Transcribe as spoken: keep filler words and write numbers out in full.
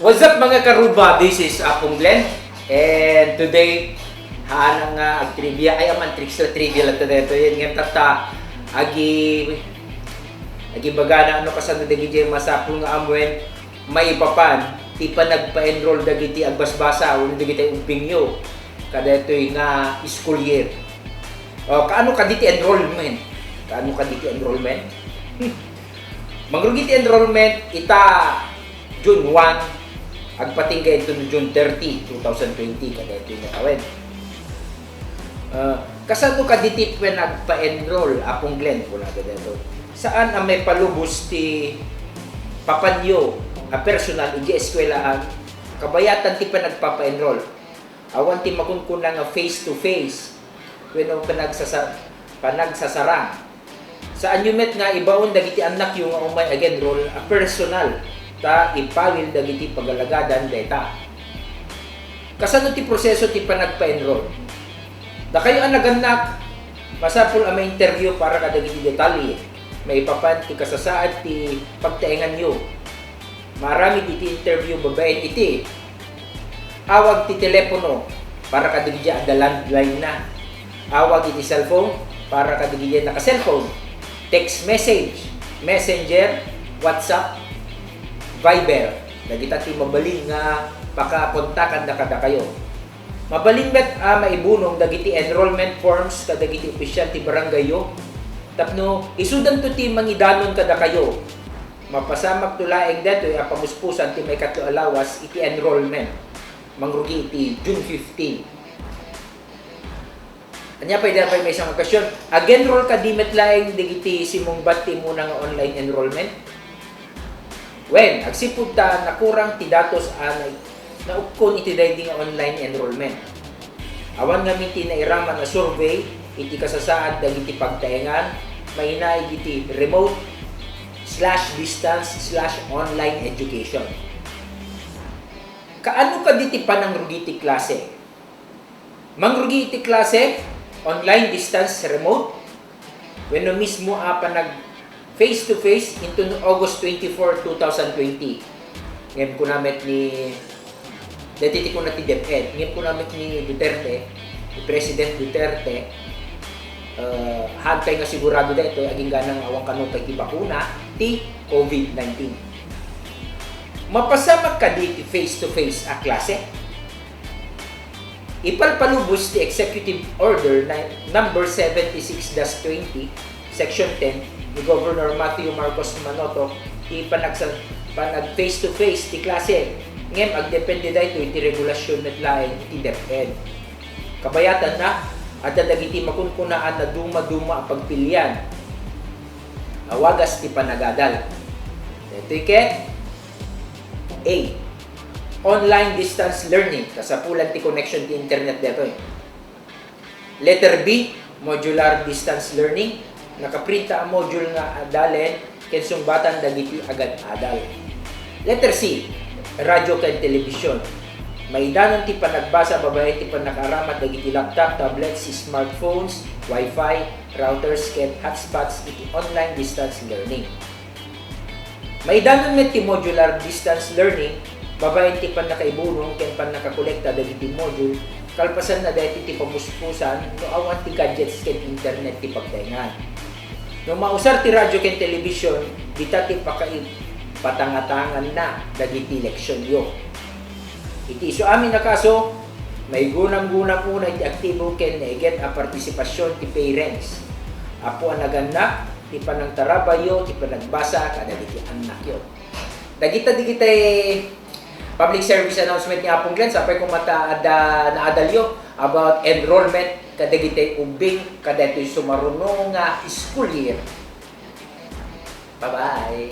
What's up, mga karuba? This is Apong Glenn. And today, haan nga agtrivia. Ay, aman, tricks la trivia lang to dito. Yan nga, tata, agi, agi bagana, ano kasano dagiti masapul nga amuen, maipapan, ti panagpa-enroll dagiti agbasbasa, wenno dagiti ubbingyo, kadaytoy nga school year. O, kaano kaditi enrollment? Kaano kaditi enrollment? Mangrugi ti enrollment ita June one, agpatingga inton June thirty, two thousand twenty, kadaytoy nga tawen. Ah, kasano kaditi panagpa-enroll, Apong Glenn, kuna kadaytoy? Saan a maipalubos ti papanyo a personal iti eskwelahan, kabayatan ti panagpapa-enroll? Awan ti makunkuna nga face to face wenno panagsasa-, panagsasarang. Saanyo met nga ibaon dagiti annakyo nga umay ag-enroll a personal ta ipawil dagiti pagalagadan dayta. Kasano ti proseso ti panagpa-enroll? Dakayo a nagannak, masapul a ma-interview para kadagiti detalye. Maipapan ti kasasaad ti pagtaenganyo. Maaramid iti interview babaen iti awag ti telepono para kadagiti adda landline na. Awag iti cellphone para kadagiti naka-cellphone. Text message, messenger, WhatsApp, Viber. Dagita ti mabalin nga pakakontakan da kadakayo. Mabalin met a maibunong dagiti enrollment forms kadagiti opisyal ti barangayyo tapno isudanto ti mangidanon kadakayo. Mapasamakto laeng daytoy a pamuspusan ti maikatlo a lawas iti enrollment. Mangrugi iti June fifteen. Ania pay, dayta pay maysa nga okasyon, ag-enroll kadi met laeng dagiti simungbat ti immuna nga online enrollment? Wen, agsipud ta nakurang ti datos a na-, naukkon iti daydi nga online enrollment. Awan ngamin ti nairaman a survey iti kasasaad dagiti pagtaengan, mainaig iti remote slash distance slash online education. Kaano kadi ti panangrugi ti klase? Mangrugi iti klase, online, distance, remote, wenno mismo a panag face to face inton August twenty-four, two thousand twenty. Ngem kuna met ni, daytoy ti kuna ti DepEd, ngem kuna met ni Duterte, ni President Duterte, eh, haan pay nga sigurado daytoy, agingga nga awan kano pay ti bakuna ti COVID nineteen. Mapasamak kadi ti face to face a klase? Ipalpalubos ti Executive Order na, Number seventy-six dash twenty, Section ten, ni Governor Matthew Marcos Manotoc ti panagsa-, panag face to face ti klase, ngem agdepende daytoy iti regulasyon met laeng iti DepEd. Kabayatanna, adda dagiti makunkunaan a dumaduma a pagpilian a wagas ti panagadal. Daytoy ket, A. Online distance learning, kasapulan ti connection ti internet daytoy. Letter B, modular distance learning, nakaprinta a module nga adalen ken sungbatan dagiti agad-adal. Letter C, radyo ken telebisyon. Maidanon ti panagbasa babaen ti pannakaaramat dagiti laptop, tablets, smartphones, wifi, routers, ken hotspots iti online distance learning. Maidanon met ti modular distance learning babaen ti pannakaibunong ken pannakakolekta dagiti module, kalpasanna daytoy ti pamuspusan no awan ti gadgets ken internet ti pagtaengan. No mausar ti radyo ken telebisyon, dita ti pakaipatangatanganna dagiti leksionyo. Iti isuamin a kaso, maigunamgunam unay ti aktibo ken naiget a partisipasion ti parents, apo a nagannak, ti panangtarabayyo, ti panagbasa kadagiti annakyo. Dagita dagiti public service announcement ni Apong Glenn, sapay koma ta adda naadalyo about enrollment kadagiti ubbing kadaytoy sumaruno nga school year. Bye-bye!